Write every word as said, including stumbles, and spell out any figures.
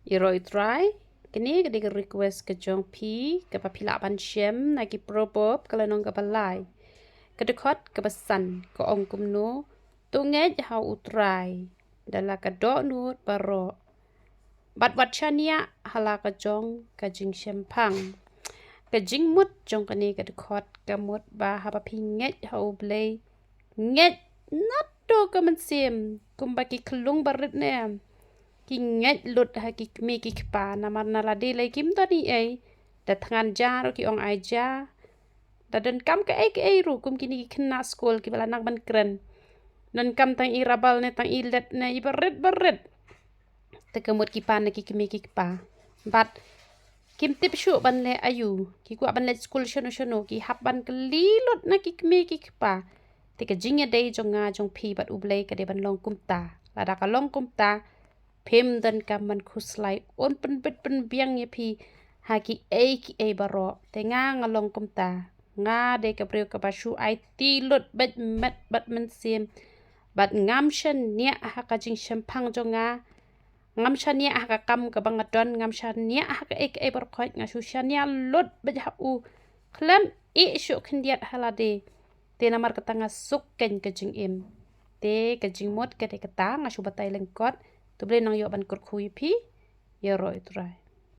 Ïaroh ïa u Trai, kane ka dei ka request ka jong phi, kaba phi lah ban shem na ki Proverb ka lynnong kaba lai, ka dkhot kaba san, ka ong kumno: To ngeit ha u Trai da la ka dohnud baroh, bad wat shaniah ha la ka jong ka jingshemphang. Ka jingmut jong kane ka dkhot ka mut ba haba phi ngeit ha U Blei, ngeit naduh ka mynsiem, kumba ki khyllung barit ne em, ki ngeit lut ha ki kmie ki kpa, namar na lade lei kim don ei ei, da thngan ja ruh ki ong ai ja, da donkam kaei kaei ruh, kum kine ki khynnah skul kiba la nang ban kren, donkam tang i rabal ne tang i let ne i barit barit. Te ka mut ki pan na ki kmie ki kpa, bad kim tip shuh ban leh aïu, ki kwah ban leit skul shano shano, ki hap ban kylli lut na ki kmie ki kpa. Te ka jingïadei jong nga jong phi bad U Blei ka dei ban long kumta. Lada ka long kumta, phim donkam ban khuslai un pynbit pynbiang ïa phi ha kiei kiei baroh. Te nga nga long kumta. Nga dei ka briew kaba shu aiti lut beit met bad mynsiem, bad ngam shaniah ha ka jingshemphang jong nga. Ngam shaniah ha ka kam kaba nga don, ngam shaniah ha kaei kaei baroh khoit, nga shu shaniah lut beit ha u khlem ïeh shuh khyndiat ha lade. Te namar kata nga suk keiñ ka jingim. Te ka jingmut ka dei kata, nga shu batai lyngkot. To U Blei nang ïoh ban kyrkhu ïa phi. Ïaroh ïa u Trai.